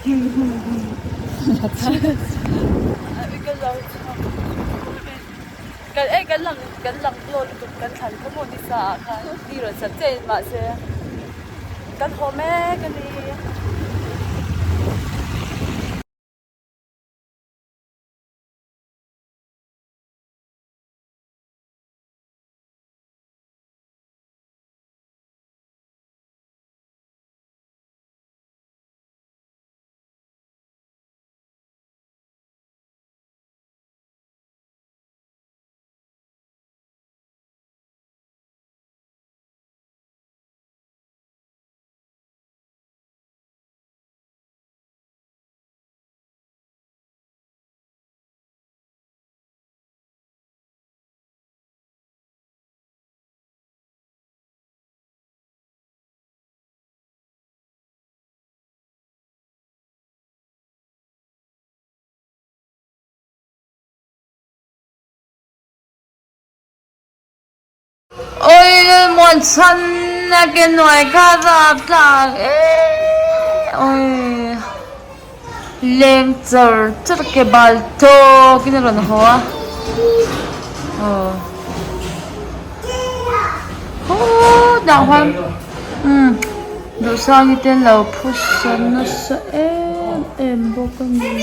Ka lo chhuak kan ei kan lang kan lang glow lutuk kan thlan kha maw nisa ah khan ni rawn sat chiah in mahse kan haw mek a ni. Oi muanchhan a ke hnuai kha rap tlang e oi leng char char ke bal tawk in a rawn haw a aw khawtah khuan umm duhsang te an lo phusa nasa em em bawk a ni.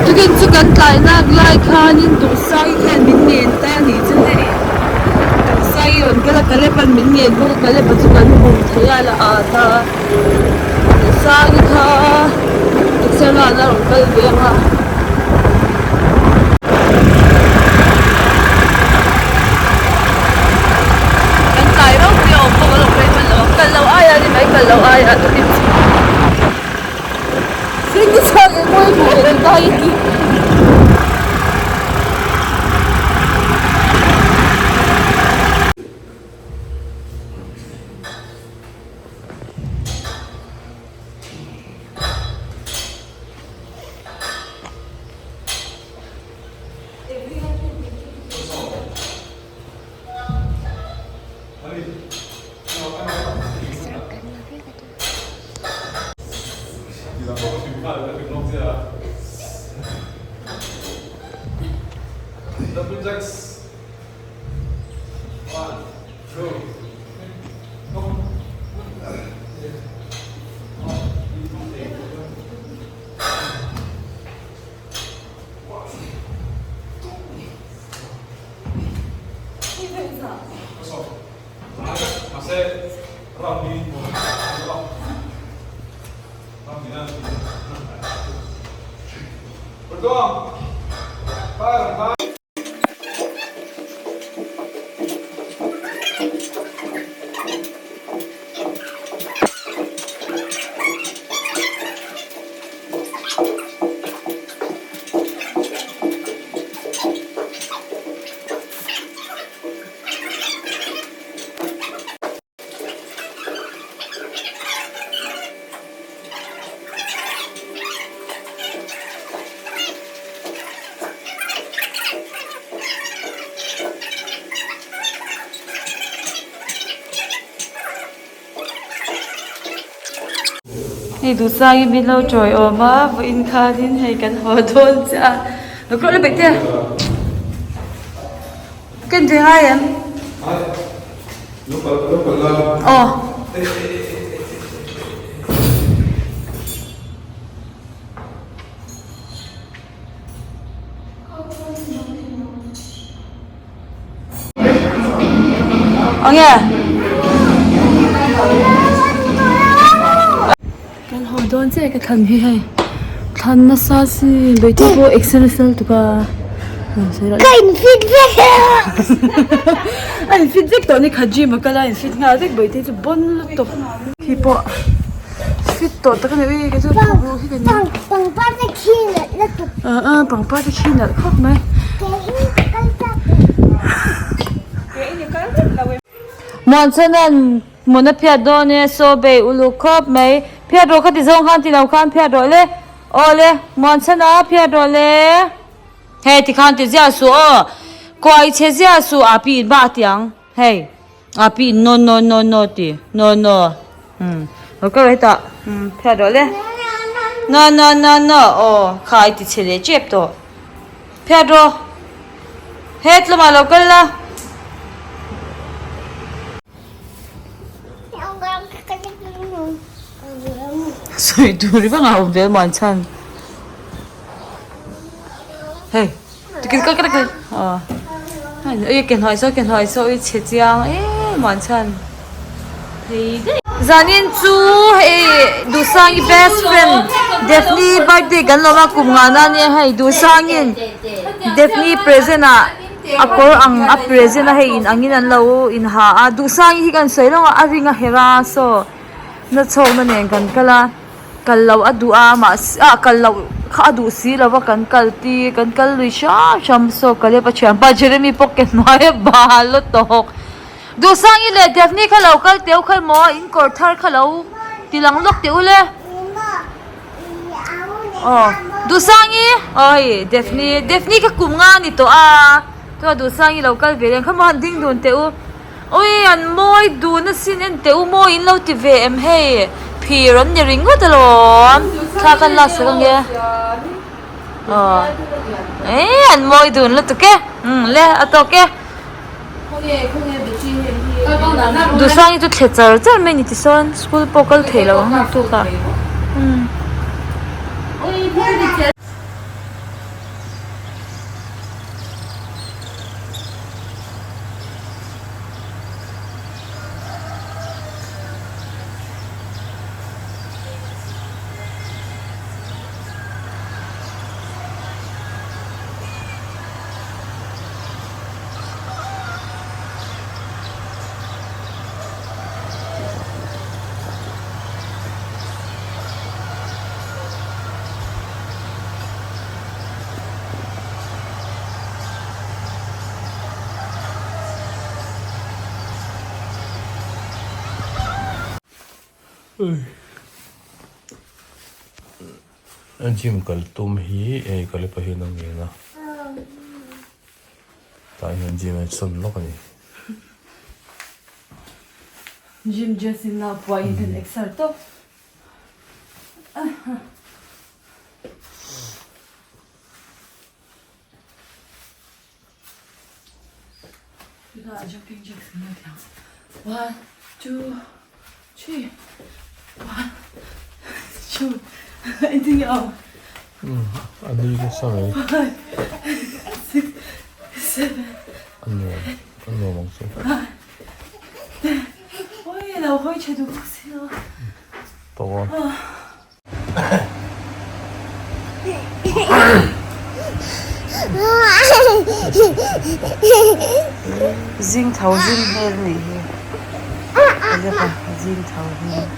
Tukin chu kan tlai nak lai khanin Duhsai hian min ngen ta a nih chu hei Duhsai rawn kal a Kalepan min ngen bawk a Kalepa chu kan hmu thei a la at a Duhsai kha exer lana rawn kal ve ang a. Kan tlai ropui a awm bawk a lo rei hman lo ang kal lo aia ni mai kal lo aia tukin chu. Hei Duhsangin min lo tawiawm a, vawiin khanin hei kan haw dawn chiah a. Lo kawlh la beh te. Ka inve ngai em? Aw. Enge? Kan haw dawn chiah ka thlan hi hei thlan nasa si beite pawh exer nasa lutuk a Ka in fit vek a in fit vek tawh a ni kha gym a kal a in fit nghal vek beite chu bon lutuk khi pawh fit tawh tak a ni ui kei chu ruh hi ka ni Pangpar te khi nalh lutuk a pangpar te khi nalh khawp mai. Muanchhanan Hmun a phiat dawn e, saw bei uluk khawp mai. Phiat rawh ka ti zawng khan ti lo khan phiat rawh le. Aw le, Muanchhan a phiat rawh le. Hei ti khan ti ziah suh aw. Kuai chhe ziah suh a pi in bak tiang. Hei a pi in no no no no ti no no. Umm lo ka rawh hetah umm phiat rawh le. No no no no aw kha i ti chhe leh tep tawh. Phiat rawh. Het lamah lo kal la. Sawi tur hi vangah awm vel muan chhan. Hei tikil kal kal kal aw ui ke hnuai saw ke hnuai saw ui chhe chiang em muan chhan. Hei daih. Zanin chu hei Duhsangi best friend Daphne birthday kan lawm a kum nghahna ania hei Duhsangin Daphne present ah A kawr ang a present a hei in angin an lo in ha a duhsang hi kan sawi lawng a a ring a herh a saw na chhawkna nen kan kal a kal loh a duh a mahse ah kal loh kha a duh si lo va kan kal tir kan kal lui hram hram saw Caleb a thianpa Jeremy pawh ke hnuai a bal a tawk duhsang i leh Daphne kha lo kal teu kha emaw in kawr thar kha lo ti lang lawk teh u le. Aw Duhsangi aw hei Daphne Daphne kha kum nga a ni tawh a chuan Duhsangi lo kal ve leh kha maw han ding dun teh u ui an mawi dun asin en teh u mawi in lo ti ve em hei phir an ni ringawt alawm thla khan lak sak ange aw eh an mawi dun lutuk e umm le a tawk e. Duhsang hi chu thle char char mai a ni tichuan school pawh kal thei lo ang naktuk ah umm. Gym kal tum hi hei kalepa hian a ngen a. Tah hian gym a insawn lawk a ni. Gym dress in lak buai in kan exer tawp. Jumping jacks in lak thiam. One, two, three. One, two. Engtin nge awm? A nui nasa mai. Five, six, seven. A nuam, a nuam ang chu. Nine, ten. Oi, lo hawi tha duh bawk si lo. Tawh a. Zing tho hlim hmel a nih hi Caleb-a zing tho hlim.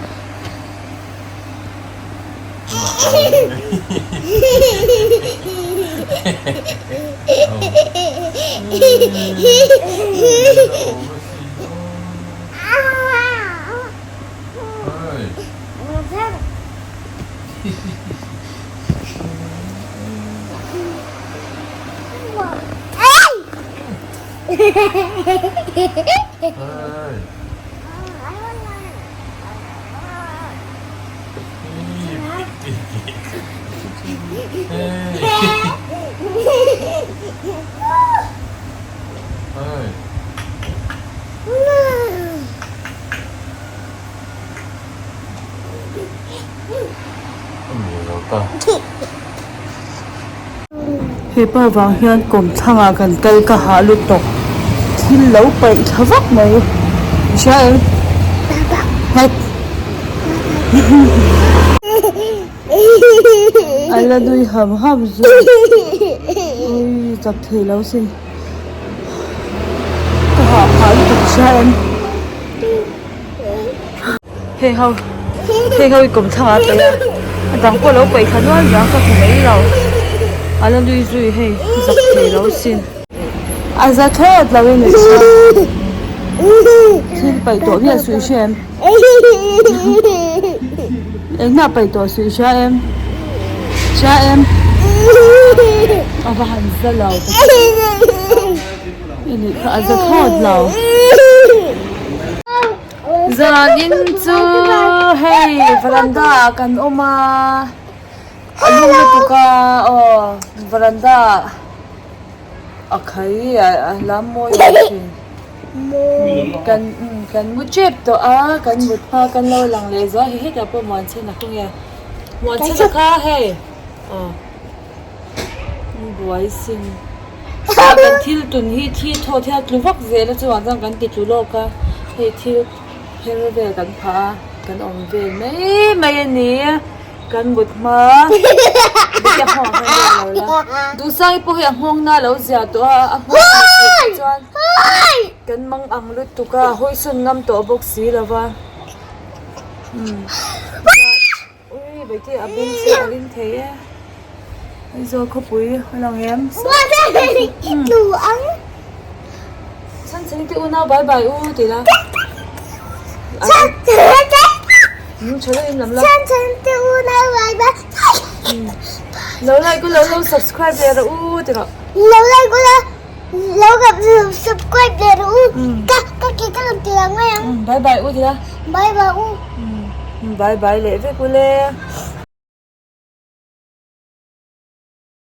ta. Hepa vang hian kawmthlangah kan kal ka hah lutuk thil lo paih thla vak mai i hria em het a la nui ham ham zui ui chak thei lo sin ka hah phah lutuk i hria em. Heng ho heng ho hi kawm thlangah a paih a a dang pawh a lo paih thla nual vang ka hmu mai lo a la nui zui hei zak thei lo sin a za thlawt lo in thil paih tawh miah suh i hria em engmah paih tawh suh i hria em hria em a va han za lo i nih kha a za thlawt lo. Zanin chu hei varanda ah kan awm a a lum lutuk a aw varanda ah a khai a lam mawi lo thin kan kan mu tep tawh a kan mut hma kan lo lang leh zual hei hetah pawh muanchhana khaw nge muanchhana kha hei aw. Buai sin a kan thil tun hi thi thawt hian a tlu vak zel a chuvang chuan kan ti tlu lawk a hei thil pher vel kan phah a kan awm vel mai mai a ni kan mut hma a nghawng khan vel lo la duhsai pawh hi a nghawng na lo zia tawh a a nghawng na tih chuan kan mang ang lutuk a hawisawn ngam tawh bawk si lo va umm. Ui Baite a beng chu a ring thei e. Aizawl khawpui a lang em? Chhan chhan te unau bye bye u ti la. Tha deuhin lam la. Chhan chhan te unau bye bye. Lo like u lo lo subscribe leh rawh u ti rawh. Lo like u la lo subscribe leh rawh u. Ka ka ke ka rawn ti lang mai ang. Bye bye u ti la. Bye bye u. Bye bye leh vek u le.